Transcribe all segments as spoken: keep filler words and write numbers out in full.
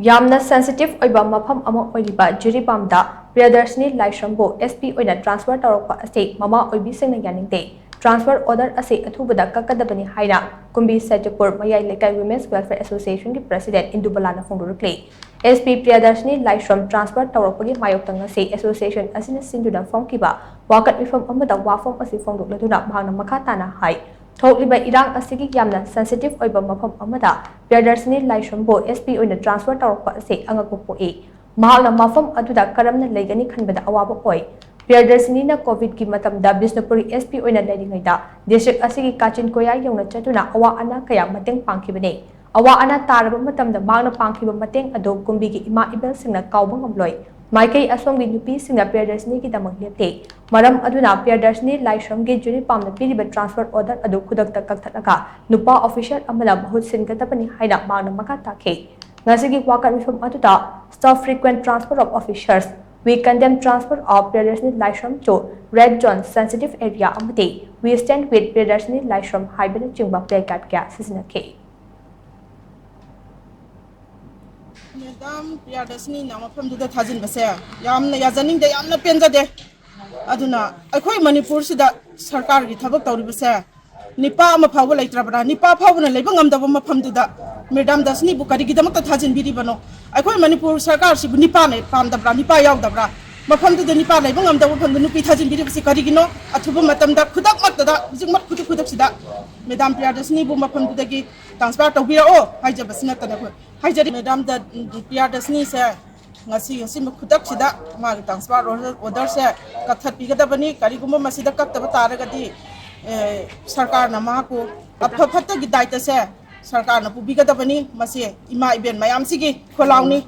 ꯌꯥꯝꯅ ꯁꯦꯟꯁꯤꯇꯤꯚ ꯑꯣꯏꯕ ꯃꯐꯝ ꯑꯃ ꯑꯣꯏꯔꯤꯕ ꯖꯤꯔꯤꯕꯥꯝꯗ ꯄ꯭ꯔꯤꯌꯗꯔꯁꯤꯅꯤ ꯂꯥꯏꯁ꯭ꯔꯝꯕꯨ ꯑꯦꯁ ꯄꯤ ꯑꯣꯏꯅ ꯇ꯭ꯔꯥꯟꯁꯐꯔ ꯇꯧꯔꯛꯄ ꯑꯁꯤ ꯃꯃꯥ ꯑꯣꯏꯕꯤꯁꯤꯡꯅ ꯌꯥꯅꯤꯡꯗꯦ꯫ ꯇ꯭ꯔꯥꯟꯁꯐꯔ ꯑꯣꯔꯗꯔ ꯑꯁꯤ ꯑꯊꯨꯕꯗ ꯀꯛꯀꯗꯕꯅꯤ ꯍꯥꯏꯅ ꯀꯨꯝꯕꯤ ꯁꯦꯇꯨꯄꯨꯔ ꯃꯌꯥꯏ ꯂꯩꯀꯥꯏ women's welfare ꯑꯦꯁꯣꯁꯤꯌꯦꯁꯟꯒꯤ president ꯏꯟꯗꯨꯕꯂꯥꯅ ꯐꯣꯡꯗꯣꯔꯛꯂꯤ꯫ S P ꯄ꯭ꯔꯤꯌꯗꯔꯁꯤꯅꯤ ꯂꯥꯏꯁ꯭ꯔꯝ ꯇ꯭ꯔꯥꯟꯁꯐꯔ ꯇꯧꯔꯛꯄꯒꯤ ꯃꯥꯌꯣꯛꯇ ꯉꯁꯤ ꯑꯦꯁꯣꯁꯤꯌꯦꯁꯟ ꯑꯁꯤꯅ ꯁꯤꯟꯗꯨꯅ ꯐꯣꯡꯈꯤꯕ ꯋꯥꯀꯠ ꯃꯤꯐꯝ ꯑꯃꯗ ꯋꯥꯐꯝ ꯑꯁꯤ ꯐꯣꯡꯗꯣꯛꯂꯗꯨꯅ ꯃꯍꯥꯛꯅ ꯃꯈꯥ ꯇꯥꯅ ꯍꯥꯏ, ꯊꯣꯛꯂꯤꯕ ꯏꯔꯥꯡ ꯑꯁꯤꯒꯤ ꯌꯥꯝꯅ ꯁꯦꯟꯁꯤꯇꯤꯚ ꯑꯣꯏꯕ ꯃꯐꯝ ꯑꯃꯗ ꯄ꯭ꯔꯤꯌꯗꯔꯁꯤꯅꯤ ꯂꯥꯏꯁ꯭ꯔꯝꯕꯨ ꯑꯦꯁ ꯄꯤ ꯑꯣꯏꯅ ꯇ꯭ꯔꯥꯟꯁꯐꯔ ꯇꯧꯔꯛꯄ ꯑꯁꯤ ꯑꯉꯛꯄ ꯄꯣꯛꯏ꯫ ꯃꯍꯥꯛꯅ ꯃꯐꯝ ꯑꯗꯨꯗ ꯀꯔꯝꯅ ꯂꯩꯒꯅꯤ ꯈꯟꯕꯗ ꯑꯋꯥꯕ ꯑꯣꯏ꯫ ꯄ꯭ꯔꯤꯌꯗꯔꯁꯤꯅꯤꯅ ꯀꯣꯚꯤꯗꯀꯤ ꯃꯇꯝꯗ ꯕꯤꯁꯅꯨꯄꯨꯔꯒꯤ ꯑꯦꯁ ꯄꯤ ꯑꯣꯏꯅ ꯂꯩꯔꯤꯉꯩꯗ ꯗꯤꯁꯇ꯭ꯔꯤꯛ ꯑꯁꯤꯒꯤ ꯀꯥꯆꯤꯟ ꯀꯣꯌꯥ ꯌꯧꯅ ꯆꯠꯇꯨꯅ ꯑꯋꯥ ꯑꯅꯥ ꯀꯌꯥ ꯃꯇꯦꯡ ꯄꯥꯡꯈꯤꯕꯅꯤ꯫ ꯑꯋꯥ ꯑꯅꯥ ꯇꯥꯔꯕ ꯃꯇꯝꯗ ꯃꯍꯥꯛꯅ ꯄꯥꯡꯈꯤꯕ ꯃꯇꯦꯡ ꯑꯗꯨ ꯀꯨꯝꯕꯤꯒꯤ ꯏꯃꯥ ꯏꯕꯦꯜꯁꯤꯡꯅ ꯀꯥꯎꯕ ꯉꯝꯂꯣꯏ꯫ ꯃꯥꯏꯀꯩ ꯑꯁꯣꯝꯒꯤ ꯅꯨꯄꯤꯁꯤꯡꯅ ꯄ꯭ꯔꯤꯌꯗꯔꯁꯤꯅꯤꯒꯤꯗꯃꯛ ꯂꯦꯞꯂꯤ꯫ ꯃꯔꯝ ꯑꯗꯨꯅ ꯄ꯭ꯔꯤꯌꯗꯔꯁꯤꯅꯤ ꯂꯥꯏꯁ꯭ꯔꯝꯒꯤ ꯖꯤꯔꯤꯕꯥꯝꯅ ꯄꯤꯔꯤꯕ ꯇ꯭ꯔꯥꯟꯁꯐꯔ ꯑꯣꯔꯗꯔ ꯑꯗꯨ ꯈꯨꯗꯛꯇ ꯀꯛꯊꯠꯂꯒ ꯅꯨꯄꯥ ꯑꯣꯐꯤꯁꯔ ꯑꯃꯅ ꯃꯍꯨꯠ ꯁꯤꯟꯒꯗꯕꯅꯤ ꯍꯥꯏꯅ ꯃꯍꯥꯛꯅ ꯃꯈꯥ ꯇꯥꯈꯤ꯫ ꯉꯁꯤꯒꯤ ꯋꯥꯀꯠ ꯃꯤꯐꯝ ꯑꯗꯨꯗ Stop Frequent Transfer of Officers, We Condemn Transfer of Priyadarsini Laishram to Red Zone Sensitive Area ꯑꯃꯗꯤ We Stand with Priyadarsini Laishram ꯍꯥꯏꯕꯅꯆꯤꯡꯕ placard ꯀꯌꯥ ꯁꯤꯖꯤꯟꯅꯈꯤ꯫ ꯃꯦꯗꯥꯝ ꯄ꯭ꯔꯤꯌꯥꯗꯔꯁꯤꯅꯤꯅ ꯃꯐꯝꯗꯨꯗ ꯊꯥꯖꯤꯟꯕꯁꯦ ꯌꯥꯝꯅ ꯌꯥꯖꯅꯤꯡꯗꯦ, ꯌꯥꯝꯅ ꯄꯦꯟꯖꯗꯦ꯫ ꯑꯗꯨꯅ ꯑꯩꯈꯣꯏ ꯃꯅꯤꯄꯨꯔꯁꯤꯗ ꯁꯔꯀꯥꯔꯒꯤ ꯊꯕꯛ ꯇꯧꯔꯤꯕꯁꯦ ꯅꯤꯄꯥ ꯑꯃ ꯐꯥꯎꯕ ꯂꯩꯇ꯭ꯔꯕ꯭ꯔꯥ? ꯅꯤꯄꯥ ꯐꯥꯎꯕꯅ ꯂꯩꯕ ꯉꯝꯗꯕ ꯃꯐꯝꯗꯨꯗ ꯃꯦꯗꯥꯝ ꯗꯁꯅꯤꯕꯨ ꯀꯔꯤꯒꯤꯗꯃꯛꯇ ꯊꯥꯖꯤꯟꯕꯤꯔꯤꯕꯅꯣ? ꯑꯩꯈꯣꯏ ꯃꯅꯤꯄꯨꯔ ꯁꯔꯀꯥꯔꯁꯤꯕꯨ ꯅꯤꯄꯥꯅ ꯄꯥꯝꯗꯕ꯭ꯔꯥ? ꯅꯤꯄꯥ ꯌꯥꯎꯗꯕ꯭ꯔꯥ? ꯃꯐꯝꯗꯨꯗ ꯅꯤꯄꯥ ꯂꯩꯕ ꯉꯝꯗꯕ ꯃꯐꯝꯗ ꯅꯨꯄꯤ ꯊꯥꯖꯤꯟꯕꯤꯔꯤꯕꯁꯤ ꯀꯔꯤꯒꯤꯅꯣ? ꯑꯊꯨꯕ ꯃꯇꯝꯗ ꯈꯨꯗꯛꯃꯛꯇꯗ, ꯍꯧꯖꯤꯛꯃꯛ ꯈꯨꯗꯛ ꯈꯨꯗꯛꯁꯤꯗ ꯃꯦꯗꯥꯝ ꯄ꯭ꯔꯤꯌꯥꯗꯔꯁꯤꯅꯤꯕꯨ ꯃꯐꯝꯗꯨꯗꯒꯤ ꯇ꯭ꯔꯥꯟꯁꯐꯔ ꯇꯧꯕꯤꯔꯛꯑꯣ ꯍꯥꯏꯖꯕꯁꯤ ꯅꯠꯇꯅ ꯑꯩꯈꯣꯏ ꯍꯥꯏꯖꯔꯤ꯫ ꯃꯦꯗꯥꯝ ꯗ-, ꯄ꯭ꯔꯤꯌꯥꯗꯔꯁꯤꯅꯤꯁꯦ ꯉꯁꯤ, ꯉꯁꯤꯃꯛ ꯈꯨꯗꯛꯁꯤꯗ ꯃꯥꯒꯤ ꯇ꯭ꯔꯥꯟꯁꯐꯔ ꯑꯣꯔꯗꯔꯁꯦ ꯀꯛꯊꯠꯄꯤꯒꯗꯕꯅꯤ꯫ ꯀꯔꯤꯒꯨꯝꯕ ꯃꯁꯤꯗ ꯀꯛꯇꯕ ꯇꯥꯔꯒꯗꯤ, ꯑꯦ, ꯁꯔꯀꯥꯔꯅ ꯃꯍꯥꯛꯄꯨ ꯑꯐ ꯐꯠꯇꯒꯤ ꯗꯥꯏꯇꯁꯦ ꯁꯔꯀꯥꯔꯅ ꯄꯨꯕꯤꯒꯗꯕꯅꯤ꯫ ꯃꯁꯤ ꯏꯃꯥ ꯏꯕꯦꯟ ꯃꯌꯥꯝꯁꯤꯒꯤ ꯈꯣꯜꯂꯥꯎꯅꯤ,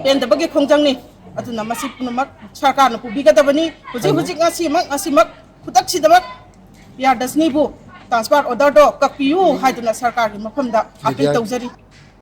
ꯄꯦꯟꯗꯕꯒꯤ ꯈꯣꯡꯖꯪꯅꯤ꯫ ꯑꯗꯨꯅ ꯃꯁꯤ ꯄꯨꯝꯅꯃꯛ ꯁꯔꯀꯥꯔꯅ ꯄꯨꯕꯤꯒꯗꯕꯅꯤ꯫ ꯍꯧꯖꯤꯛ ꯍꯧꯖꯤꯛ ꯉꯁꯤꯃꯛ, ꯉꯁꯤꯃꯛ ꯈꯨꯗꯛꯁꯤꯗꯃꯛ ꯄ꯭ꯔꯤꯌꯥꯗꯔꯁꯤꯅꯤꯕꯨ ꯇ꯭ꯔꯥꯟꯁꯐꯔ ꯑꯣꯔꯗꯔꯗꯣ ꯀꯛꯄꯤꯌꯨ ꯍꯥꯏꯗꯨꯅ ꯁꯔꯀꯥꯔꯒꯤ ꯃꯐꯝꯗ ꯑꯥꯄꯤꯜ ꯇꯧꯖꯔꯤ꯫